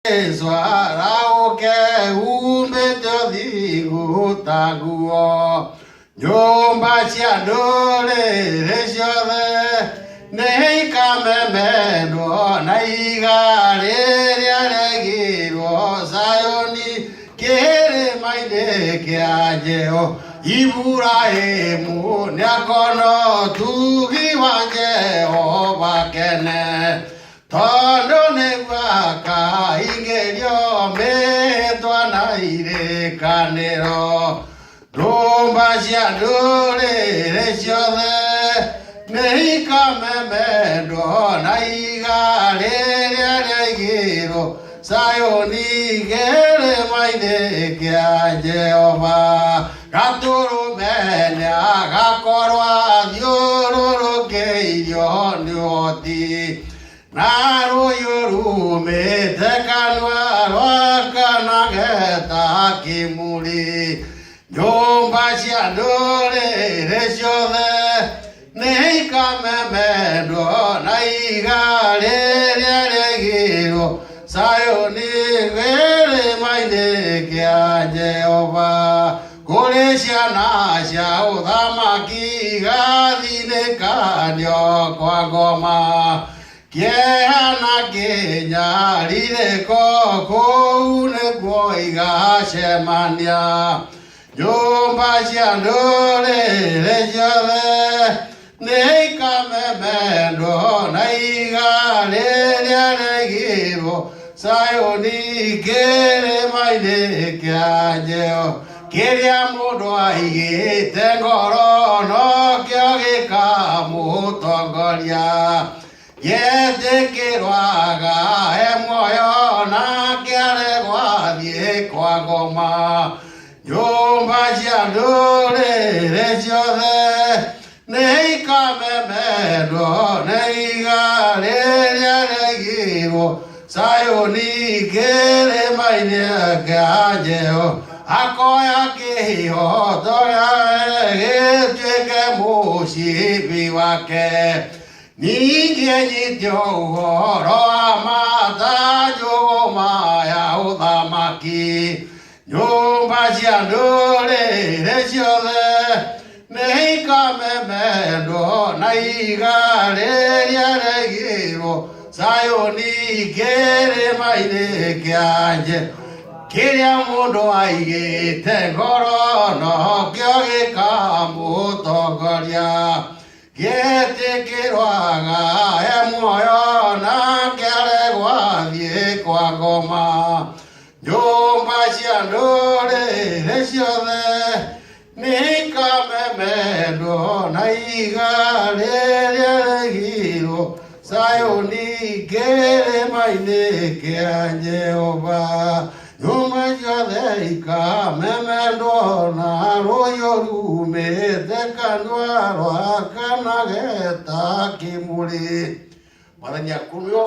Jesu arahũke umĩte ũthingu ta nguo nyũmba cia ndũrĩrĩ ciothe nĩ ikamemendwo na iga rĩrĩa rĩaigirwo Zayuni kĩrĩma-inĩ kĩa Jehova. Iburahĩmu nĩakona ũtugi wa Jehova kene tondũ nĩguo akaingĩrio mĩĩtwa na irĩkanĩro ndũmba cia ndũrĩrĩ ciothe nĩ ikamemendwo na iga rĩrĩa rĩaigirwo Zayuni kĩrĩma-inĩ kĩa Jehova gatũrũme nĩagakorwo athiũrũrũkĩirio nĩ ũhoti na rũhiũ rumĩte kanua rwakanage ta kĩmuri nyũmba cia ndũrĩrĩ ciothe nĩ ikamemendwo na iga rĩrĩa rĩaigirwo Zayuni kĩrĩma-inĩ kĩa Jehova kũrĩ ciana cia ũthamaki igathinĩkanio kwa ngoma kĩeha na kĩnyarirĩko kũu nĩkuo igacemania nyũmba cia ndũrĩrĩ ciothe nĩ ikamemendwo na iga rĩrĩa rĩaigirwo Zayuni kĩrĩma-inĩ kĩa Jehova kĩrĩa mũndũ aigĩte ngoro nokĩo gĩkamũtongoria gĩetĩkĩrwo agae muoyo nake aregwo athiĩ kwa ngoma nyũmba cia ndũrĩrĩ ciothe nĩ ikamemendwo nĩ iga rĩrĩa rĩaigirwo Zayuni kĩrĩma-inĩ kĩa Jehova akoya kĩhoto gĩtuĩke mũcibi wake ningĩ anyite ũhoro wa mata njũgũma ya ũthamaki nyũmba cia ndũrĩrĩ ciothe nĩ ikamemendwo na iga rĩrĩa rĩaigirwo Zayuni kĩrĩma-inĩ kĩa Jehova kĩrĩa mũndũ aigĩte ngoro nokĩo gĩkamũtongoria gĩetĩkĩrwo agae muoyo nake aregwo athiĩ kwa ngoma nyũmba cia ndũrĩrĩ ciothe nĩ ikamemendwo na iga rĩrĩa rĩaigirwo Zayuni kĩrĩma-inĩ kĩa Jehova nyũmba ciothe ikamemendwo na rũhiũ rumĩte kanua rwakanage ta kĩmũrĩ. Mwathani akumio.